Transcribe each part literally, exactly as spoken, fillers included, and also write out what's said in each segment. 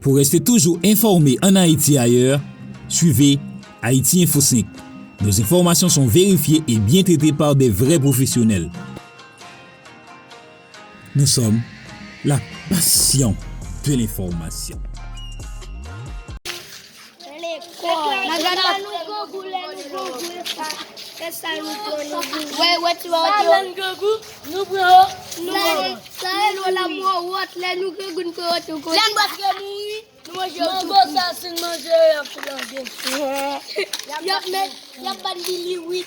Pour rester toujours informé en Haïti et ailleurs, suivez Haïti Info cinq. Nos informations sont vérifiées et bien traitées par des vrais professionnels. Nous sommes la passion de l'information. Lè nou grangou, lè nou grangou, e sa, e sa nou pran, nou grangou. Wè, wè, ti wè, wè, ti wè. Lè n grangou, nou pran yo. Sa e, sa e lò la mò wòt, lè nou grangou, nou pran yo tou kote. Lè n bwè ke mouri, nou manje yo tou. Mango sa, si n manje yo, y ap fè lògè. Y ap met, y ap bat li, li, wi.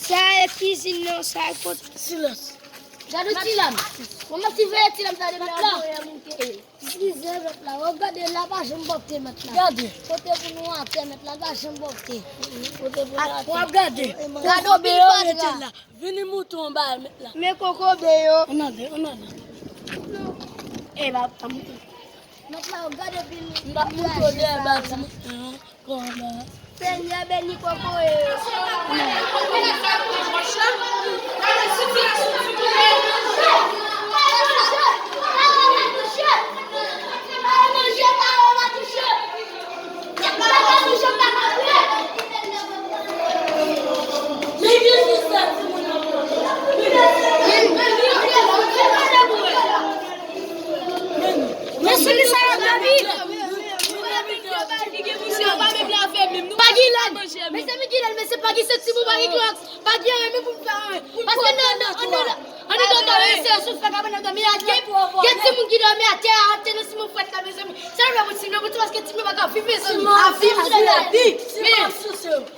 Sa e kizin nan, sa e kot. Silans. Gade ti lam. Mwen mèt ti veye ti lam sa depi avan yè moute. Eskize mèt la. W ap gade la pa janm bòpte mèt la. Gade. Kote pou nou atè mèt la pa janm bòpte. Kote pou nou atè. W ap gade. Kokobe yo rete la. Vini mouton bay mèt la. Men kokobe yo. Ann ale, ann ale. E ba pa mouton. Mèt la w ap gade pil. M t ap moutre w dèyè batiman. Senyè beni kokoye yo. Men sou ki sa yo dòmi? Pa gen lèd. Mezanmi, gen lèd, men se pa gen sentiman, pa gen klòks, pa gen anyen, men pou m fè anyen. Paske nan, nan, andedan, andedan, se sou fè kabann nan dòmi a, gen, gen timoun ki dòmi atè a, atè nan siman frèt la, mezanmi. Sa nou fè pou timoun, pou timoun, paske timoun pa ka viv, mezanmi. Ap viv sou lavi. Men,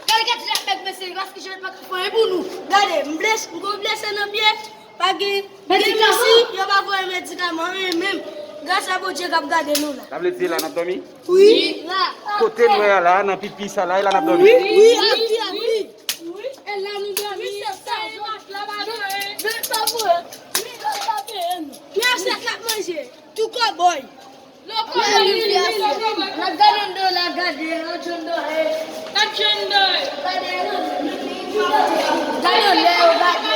gade, gade, jan nèg, mesye, paske jan pa ka fè anyen pou nou. Gade, m blese, m gon blese nan pye. Pa gen, gen medikaman? Isi, yo pa voye medikaman, anyen menm. Gras a Bondye k ap gade nou la. Sa vle di e la n ap dòmi? Wi. Kote nwè a la, nan pipi sa la, e la n ap dòmi? Wi, wi, ap vi, ap vi. Wi, e la nou dòmi. Wi, se sa, e matla pa gen anyen. Men pa vre. Men pa gen anyen. Men a sa k ap manje. Tou kòbòy. N ap gade anndan la, gade, an John Doe. An John Doe. Gade anndan yo, gade.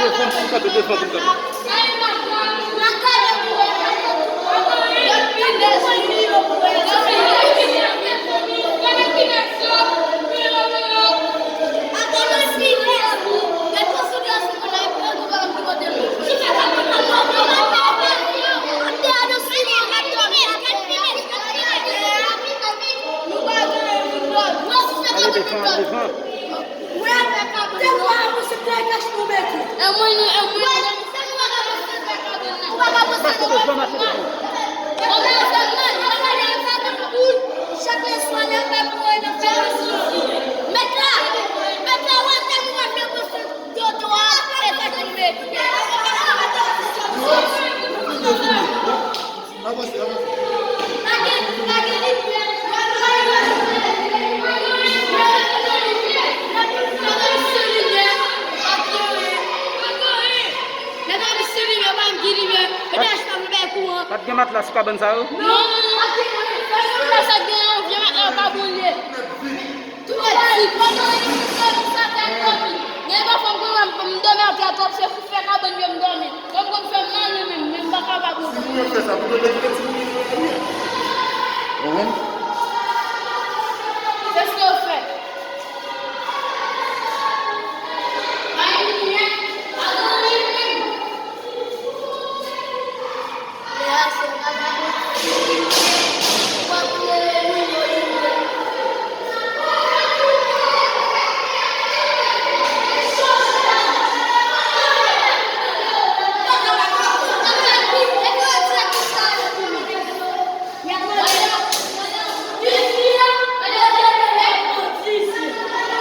Devan pou m kanpe, devan pou m kanpe. Ale devan, ale devan. Mache devan, mache devan. Mèt la, mèt la, wè tèlman w ap depanse. Dodo a, e pa tonbe. Avanse, avanse. Pa t gen matla sou kabann sa yo? Non, pa t gen matla, sa gen yon vye matla yo pa bon ye. Twòp ti, pandan yo di m dòmi sa fè dòmi. Gen pafwa m konn m dòmi atè a twòp, se sou fè kabann yo m dòmi. Kòm konn fè m mal wi menm, men m pa kapab non. Si moun yo fè sa, pou yo te kite timoun yo nan lari a. Ou konprann? Se sa yo fè. Pa gen limyè, pa gen limyè.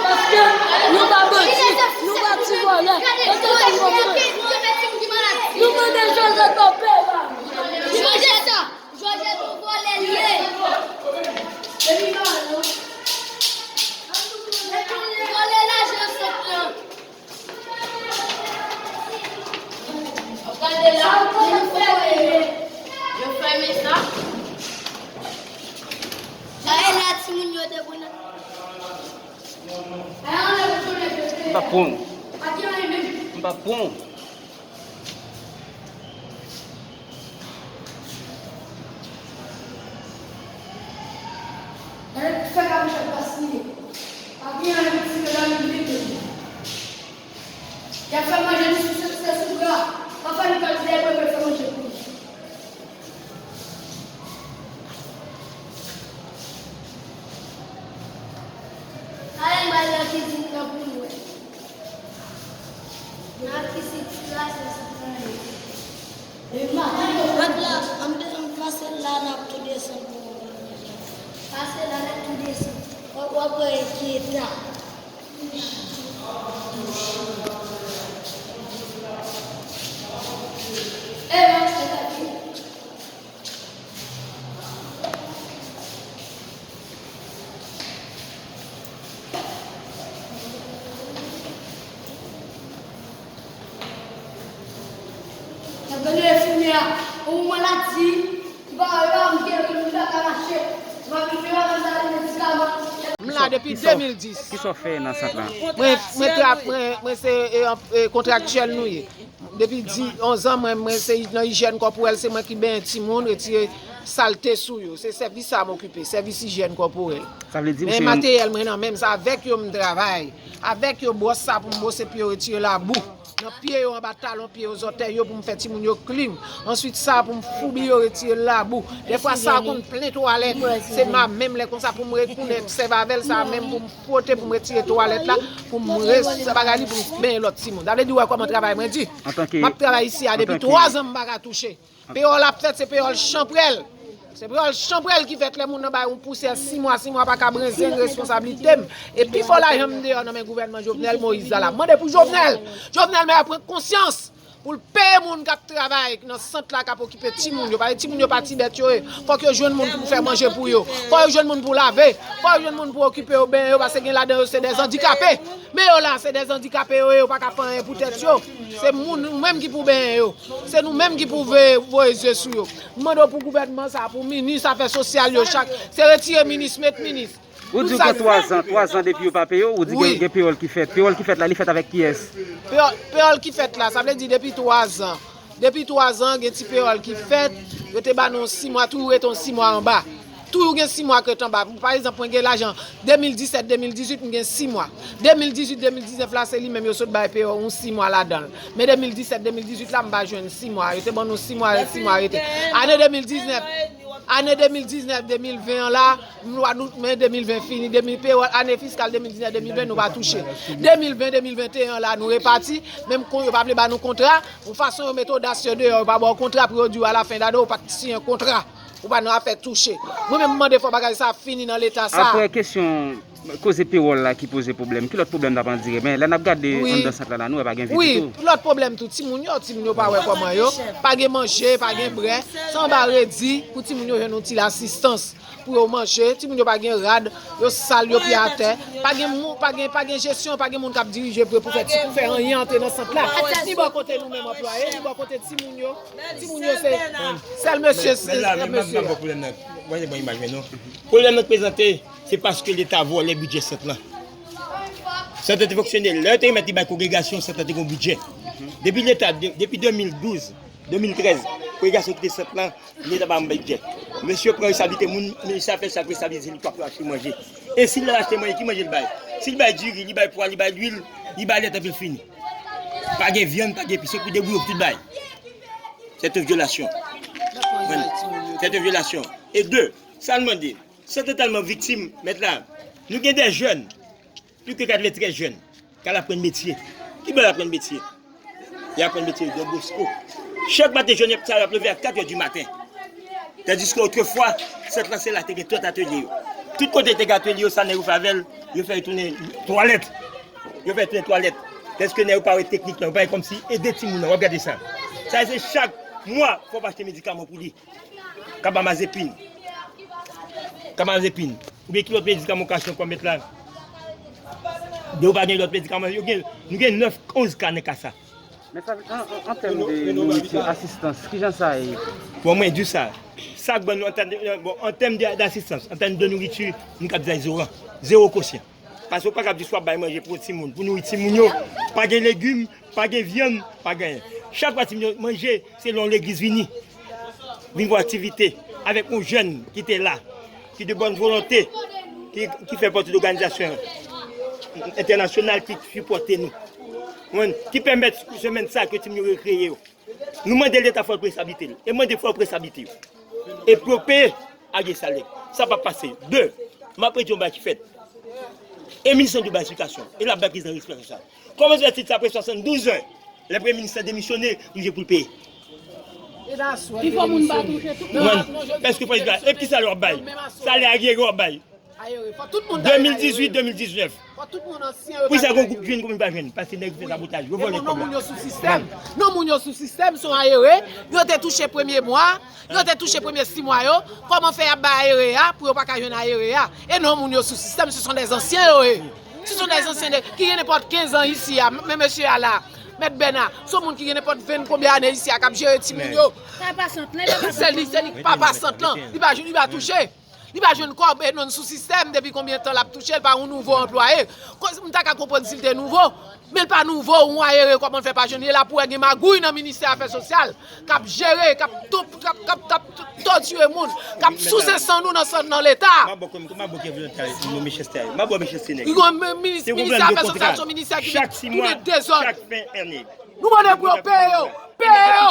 Paske nou pa bandi, nou pa ti vòlè. Nou mande Jozèf ba w pè ba nou. Jozèf sa, Jozèf yon vòlè li ye. Vòlè lajan sòt lan. Gade la, yo fèmen sa. Sa e la timoun yo te konn. M p ap pran w. M p ap pran w. M p ap pran w. Fè ka mouche ap gaspiye. Pa gen anyen pou tire la, nou vin menm. Y ap fè manje nou sou se, se sou bra. Pa fè nou kòl dèyè bwè, fè manje pou nou. Talè m al nan kizin nan pou m wè. Nan kizin ti gras la sa pale. Mat la, an m de-, an m pase la, n ap tou desann pou mwen. Pase la, n ap tou desann. W ap, w ap wè ki eta. N ap gade enfimyè a, yon maladi, li pa, li pa ann geri, li pa ka mache, li pa vin fè bagay sa, li medikaman. M la depi de mil dis. Kisa w fè nan sant lan? Mwen, mwen, tra- mwen, mwen se e, e, kontraktyèl nou ye. Depi di, onz an, mwen, mwen se nan ijyèn kòporèl, se mwen ki benyen timoun, retire salte sou yo. Se sèvis sa m okipe, sèvis ijyèn kòporèl. Sa vle di, men materyèl mwen nan men m, se avèk yo m travay. Avèk yo, bwòs sa pou m bwose pye yo, retire labou nan pye yo, anba talon pye yo, zòtèy yo, pou m fè timoun yo klin. Answit, sa pou m foubi yo, retire labou. Dèfwa, sa konn plen twalèt. Se m a menm lè konsa pou m retounen sèvi avè l, sa menm pou m fwote, pou m retire twalèt la, pou m re- bagay li, pou m benyen lòt timoun. Sa vle di, w wè kòman travay mwen di. M ap travay isi a depi twa zan, m pa ka touche. Peyòl ap fèt, se peyòl chanpwèl. Se peyòl chanpwèl ki fèt lè moun nan bay yon pousyè sis mwa, sis mwa pa ka brenzen responsablite m. E pi fò lajan m deyò nan men gouvènman Jovenel Moïse la la. Mande pou Jovenel. Jovenel, men pran konsyans pou l peye moun k ap travay nan sant la, k ap okipe timoun yo. Paske timoun yo pa ti bèt yo ye. Fòk yo jwenn moun pou fè manje pou yo. Fòk yo jwenn moun pou lave. Fòk yo jwenn moun pou okipe yo, benyen yo, paske gen ladan yo se dè andikape. Men yo la, se dè andikape yo ye, yo pa ka fè anyen pou tèt yo. Se moun, nou menm ki pou benyen yo. Se nou menm ki pou ve- voye zye sou yo. M mande w pou gouvènman sa, pou minis afè sosyal yo, chak, se retire minis, met minis. Ou di w gen twa zan, twa zan depi yo pa peye w, ou di gen, gen peyòl ki fèt. Peyòl ki fèt la, li fèt avèk kiyès? Peyòl, peyòl ki fèt la, sa vle di depi twa zan. Depi twa zan, gen ti peyòl ki fèt, yo te ba nou sis mwa, toujou rete yon sis mwa anba. Toujou gen sis mwa k ret anba. Pa egzanp, mwen gen lajan de mil disèt, de mil dizuit, m gen sis mwa. De mil dizuit, de mil diznèf la, se li menm yo sot bay peyòl, yon sis mwa ladan l. Men de mil disèt, de mil dizuit la, m pa jwenn sis mwa. Yo te ban nou sis mwa, sis mwa rete. Ane de mil diznèf, ane de mil diznèf, de mil ven an la, mwa dout, men de mil ven fini, de mil, peyòl, ane fiskal de mil diznèf, de mil ven, nou pa touche. De mil ven, de mil venteyen an la, nou repati. Menm kon yo pa vle ba nou kontra, yon fason yo mete odasye deyò, yo pa ba w kontra pou yo di w alafen dane, ou pa t siyen kontra. Ou pa nan afè touche. Mwen menm, m mande fò bagay sa fini nan leta sa. Apre kesyon koze pewòl la ki poze pwoblèm, ki lòt pwoblèm n ap andire? Men lè n ap gade anndan sant la, la, nou wè pa gen vi ditou. Wi, lòt pwoblèm tou, timoun yo, timoun yo pa wè kòman yo, pa gen manje, pa gen bwè, se anba redi pou timoun yo jwenn yon ti lasistans pou yo manje, timoun yo pa gen rad, yo sal, yo pye atè, pa gen moun, pa gen, pa gen jesyon, pa gen moun k ap dirije pou yo, pou fè ti, pou fè anyen antre nan sant la. Ni bò kote nou menm anplwaye, ni bò kote timoun yo. Timoun yo se sèl mesye, se sèl mesye. Pwoblèm nan k prezante, se paske leta vòlè bidjè sant lan. Sant lan te fonksyone, lè yo te remèt li bay kongregasyon, sant lan te gen yon bidjè. Depi leta, de- depi de mil douz, de mil trèz, kongregasyon kite sant lan, leta pa janm bay bidjè. Mesye pran responsablite moun, mesye ap fè sa pou responsablite li pa pou achte manje. E si l achte manje, ki manje l bay? Si l bay diri, li bay pwa, li bay lwil, li bay lèt epi l fini. Pa gen vyann, pa gen epis, se pou debouye pou tout bay. C'est une violation. C'est une violation. E de, sa n mande, sant lan tèlman viktim, mèt la, nou gen de jèn, plis ke katreventrèz jèn, k al aprann metye. Ki bò y aprann metye? Y aprann metye Don Bosco. Chak maten, jèn sa yo ap leve a kat è di maten. Tandiske otrefwa, sant lan se la te gen tout atelye yo. Tout kote te gen atelye yo, sa nèg yo fè avè l, yo fè l tounen twalèt. Yo fè l tounen twalèt. Dèske nèg yo pa wè teknik lan, yo pa wè kòmsi ede timoun nan, w ap gade sa. Sa se chak mwa, fò w achte medikaman pou li. Kabamazepin. Kabamazepin. Oubyen ki lòt medikaman w ka achte ankò mèt la? Depi w pa gen lòt medikaman, yo gen, nou gen nèf, onz ka nan ka sa. Men sa, an, an, an tèm de nouriti, asistans, kijan sa ye? Bon, mwen di w sa. Sa k ban nou an tèm de, bon, an tèm de, d asistans, an tèm de nouriti, nou ka di sa zewo, zewo kosyan. Paske w pa kab jis w ap bay manje pou timoun, pou nouri timoun yo. Pa gen legim, pa gen vyann, pa gen anyen. Chak fwa timoun yo manje, se lè yon legliz vini. Vin fè aktivite avèk yon jèn ki te la, ki de bòn volonte. ki, ki fè pati de òganizasyon entènasyonal ki sipòte nou. Konprann? Ki pèmèt semèn sa ke timoun yo rekreye yo. Nou mande Leta fò l prese abitel. E mande fò l prese abite yo. E pou yo peye, a gen salè. Sa p ap pase. De, m ap redi yon bagay ki fèt. E minis lan dwe bay esplikasyon. E l ap bay prezidan esplikasyon sa. Kòman se fè tit sa apre swasanndouz an? Lè premye minis lan demisyone, li vle pou l peye. Pifò moun pa touche, tout moun pa touche. Èske prezidan, e ki salè w ap bay? Salè ayere w ap bay? Ayere. Fò tout moun ta gen ayere. De mil dizuit, de mil diznèf. Fò tout moun ansyen yo ta gen ayere. Pou sa, gon gwoup jwenn, kou moun pa jwenn, paske nèg fè sabotay, yo vòlè kòb la. Non, moun yo sou sistèm. Non, moun yo sou sistèm, se yon ayere. Yo te touche premye mwa, yo te touche premye sis mwa yo. Kòman fè y ap bay ayere a, pou yo pa ka jwenn ayere a? E non, moun yo sou sistèm, se son dè zansyen yo ye. Se son dè zansyen de, ki gen nenpòt kenz an isi a, men mesye a la, Mèt Bèna, se yon moun ki gen nenpòt ven konbyen ane isi a, k ap jere timoun yo. Papa sant lan, li pa touche. Se li, se li k papa sant lan. Li pa, li pa touche. Li pa jwenn kòb, e non sou sistèm depi konbyen tan l ap touche, l pa yon nouvo anplwaye. Koz, m ta ka konprann si l te nouvo, men l pa nouvo, yon ayere kòman l fè pa jwenn, e la pou wè gen magouy nan ministè afè sosyal, k ap jere, k ap tou, k ap, k ap, k ap tòtire moun, k ap souse san nou nan, san nan Leta. M ap bò kòm, m ap bò kè volontè yo, mechanste yo. M ap bò mechanste nèg yo. Yon minis, ministè afè sosyal, se yon ministè ki vin tounen dezòd. Chak fen ane. Nou mande pou yo peye yo. Peye yo.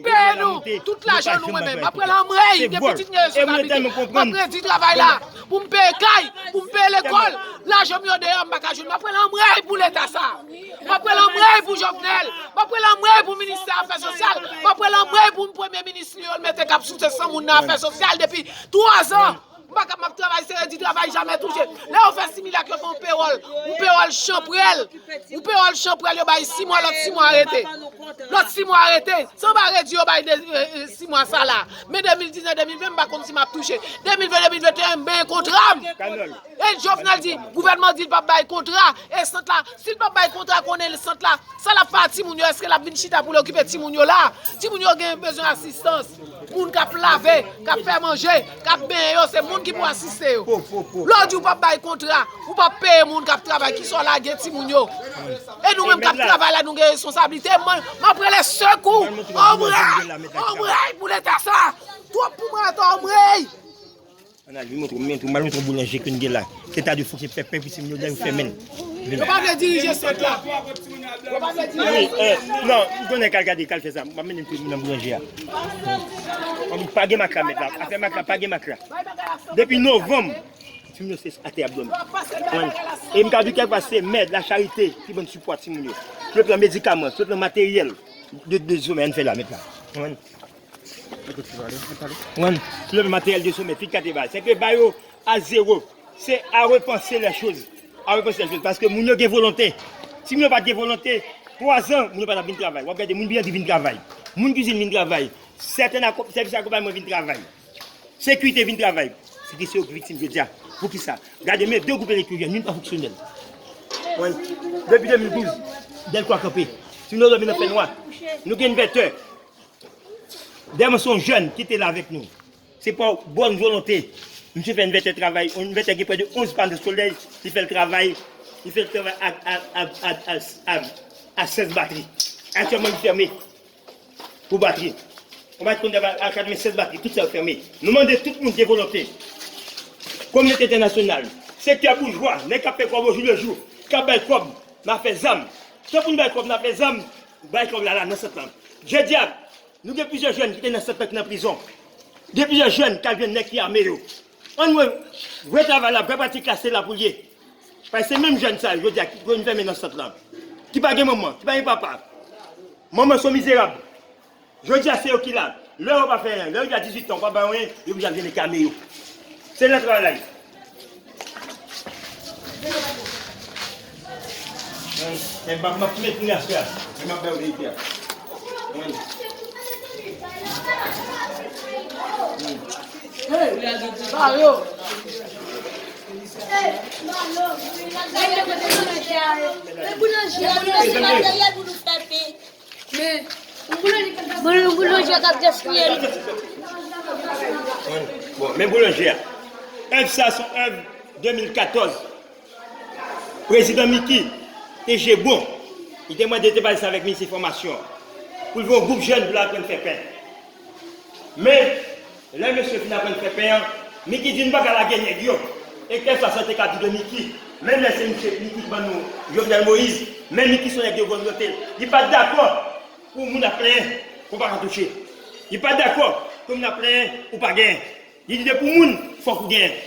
Peye nou. Tout lajan nou, mwen menm. M ap pran lanmwey de pitit mwen yo sou kabrit. M ap redi travay la. Pou m peye kay, pou m peye lekòl. Lajan m yo deyò, m pa ka jwenn. M ap pran lanmwey pou Leta sa. M ap pran lanmwey pou Jovenel. M ap pran lanmwey pou ministè afè sosyal. M ap pran lanmwey pou premye minis li yo l mete k ap souse san moun nan afè sosyal depi twazan. M pa ka, m ap travay, se redi travay, jamè touche. Lè yo fè similak, yo fè yon pewòl, yon pewòl chanpwèl. Yon pewòl chanpwèl, yo bay sis mwa, lòt sis mwa arete. Lòt sis mwa arete. San pa redi yo bay de, e, e, sis mwa sa la. Men de mil diznèf, de mil ven, m pa konn si m ap touche. De mil ven, de mil venteyen, m benyen kontra m. E Jovenel di, gouvènman di l p ap bay kontra. E sant la, si l p ap bay kontra, konnen sant la, sa l ap fè a timoun yo, èske l ap vin chita pou l okipe timoun yo la? Timoun yo gen bezwen asistans. Moun k ap lave, k ap fè manje, k ap benyen yo, se moun ki pou asiste yo. Lè w di w p ap bay kontra, ou p ap peye moun k ap travay, kisa w lage timoun yo? E nou menm k ap travay la, nou gen responsablite. Mwen, m ap rele sekou. Anmwey! Anmwey pou Leta sa! Twòp pou mwen, anmwey! Ann al, vin montre w, montre w, m al montre w boulanje ke n gen la. Se ta de fòk se pèpè pou timoun yo, lè yo fèmen l. Vin. Yo pa vle dirije sant la. Yo pa vle dirije. Wi, e, non, m konnen k al gade, k al fè sa. M ap mennen m pou nan boulanje a. Ann, pa gen mak la, mèt la. Afè mak la, pa gen mak la. Depi novanm, timoun yo se atè y ap dòmi. Konprann? E m ka di kèk fwa se mèd, lacharite ki ban n sipò a timoun yo. Sou le plan medikaman, sou le plan materyèl, de, de somèy, ann fè la, mèt la. Konprann? Konprann? Sou le materyèl de somèy, fi kate ba. Se ke ba yo a zewo. Se a repanse lè choz. A repanse lè choz. Paske moun yo gen volonte. Si moun yo pa t gen volonte, twazan, moun yo pa t ap vin travay. W ap gade moun biyandi vin travay. Moun kizin vin travay. Sèten akon-, sèvis akonpayman vin travay. Sekirite vin travay. Se ki se yo ki viktim jodi a. Poukisa? Gade men de gwoup elektrisyèn, youn pa fonksyonèl. Konprann? Depi de mil douz, Dèlkwa kanpe. Si nou dòmi nan fènwa, nou gen envètè. Dèmon se yon jèn ki te la avèk nou. Se pa bòn volonte. Misye fè envètè travay. Envètè gen prè de onz panèl solèy. Li fè l travay. Li fè l travay a, a, a sèz batri. Aktyèlman, li fèmen pou batri. Yon batri konn travay a katrevennsèz batri. Tout sa yo fèmen. Nou mande tout moun ki gen volonte. Kominote entènasyonal. Sektè boujwa. Nèg k ap fè kòb o jou le jou. K ap bay kòb nan afè zam. Tan pou n bay kòb nan afè zam, bay kòb la, la, nan sant lan. Jodi a, nou gen plizyè jèn ki te nan sant lan ki nan prizon. Gen plizyè jèn k al jwenn nèg ki ame yo. Ann wè, vre travay la, vre pratik la, se la pou l ye. Paske se menm jèn sa yo, jodi a, ki konn fèmen nan sant lan. Ki pa gen manman, ki pa gen papa. Manman se yon mizerab. Jodi a, se yo ki la. Lè yo pa fè anyen, lè yo gen dizuit an, yo pa bay anyen, yo oblije al jwenn nèg ki ame yo. Se la travay la ye. Men m ap, m ap met moun aswè a. Men m ap bay verite a. Hey, ba yo. Men boulanje a, nou se materyèl pou nou fè pen. Boul-, boulanje k ap gaspiye li. Bon, men boulanje a. Èv sa se yon èv de mil katòz. Prezidan Micky te je bon. Li te mande, te pale sa avèk minis enfòmasyon an. Pou l voye yon gwoup jèn pou l aprann fè pen. Men, lè mesye fin aprann fè pen an, Micky di, "Nou pa ka lage nèg yo." E kèlkeswa sa te ka di de Micky, menm lè se misye Micky ki ban nou Jovenel Moïse, men Micky se yon nèg de volonte. Li pa t dakò pou moun ap plenyen, pou pa ka touche. Li pa t dakò pou moun ap plenyen, ou pa genyen. Li di depi moun, fòk ou genyen.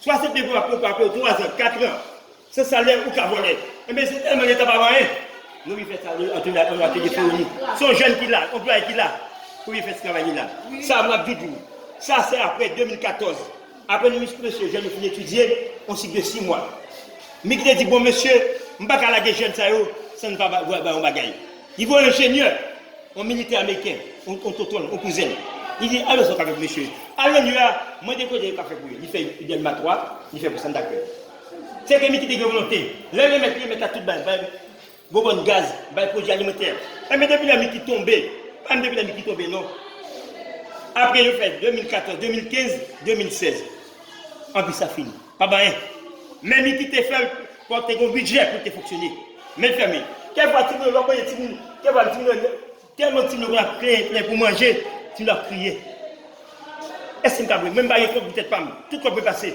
Swa se depi w ap prepe w twa zan, kat an, se salè ou ka vòlè. Enben, se tèlman Leta pa ba anyen, nou vin fè sa, nou antre nan atelier Feroni. Se yon jèn ki la, anplwaye ki la, pou vin fè ti travay li la. Sa, m ap di w, sa se apre de mil katòz. Apre nou, mesye, jèn yo fin etidye, yon sik de sis mwa. Micky te di, bon, mesye, m pa ka lage jèn sa yo san n pa ba, ba, ba yon bagay. Li voye enjenyè, yon militè ameriken, yon, yon tonton l, yon kouzen l. Li di, alò sa w ka fè pou mesye. Al nan New York, mande kote yo ka fè pou yo. Li fè Dèlma twa, li fè pou Santa Cruz. Se ke Micky te gen volonte. Lè remèt, remèt la tout bagay, bagay, bonbòn gaz, bay pwodui alimantè. Enben, depi lè Micky tonbe, pa menm depi lè Micky tonbe, non. Apre, yo fè de mil katòz, de mil kenz, de mil sèz. Anpi sa fini. Pa ba anyen. Men Micky te fè l, pou te gen yon bidjè pou te fonksyone. Men l fèmen. Kèlkeswa timoun yo, lè w voye timoun, kèlkeswa timoun yo, tèlman timoun yo konn ap plenyen, plenyen pou manje, timoun yo ap kriye. Èske m ka bwè? Mwen, m pa gen kòb pou tèt pa m. Tout kòb mwen pase.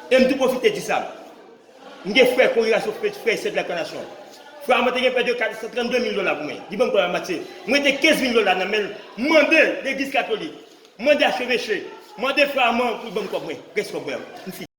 E m tou pwofite di sa. M gen frè kongregasyon frè e sè de la Inkarnasyon. Frè Armand te gen prè de kat san trannde mil dola pou mwen. Li ban m kòb la mwatye. Mwen te kenz mil dola nan men l. M mande legliz katolik. M mande acheveche. M mande frè Armand pou l ban m kòb mwen. Rès kòb mwen an. M fini.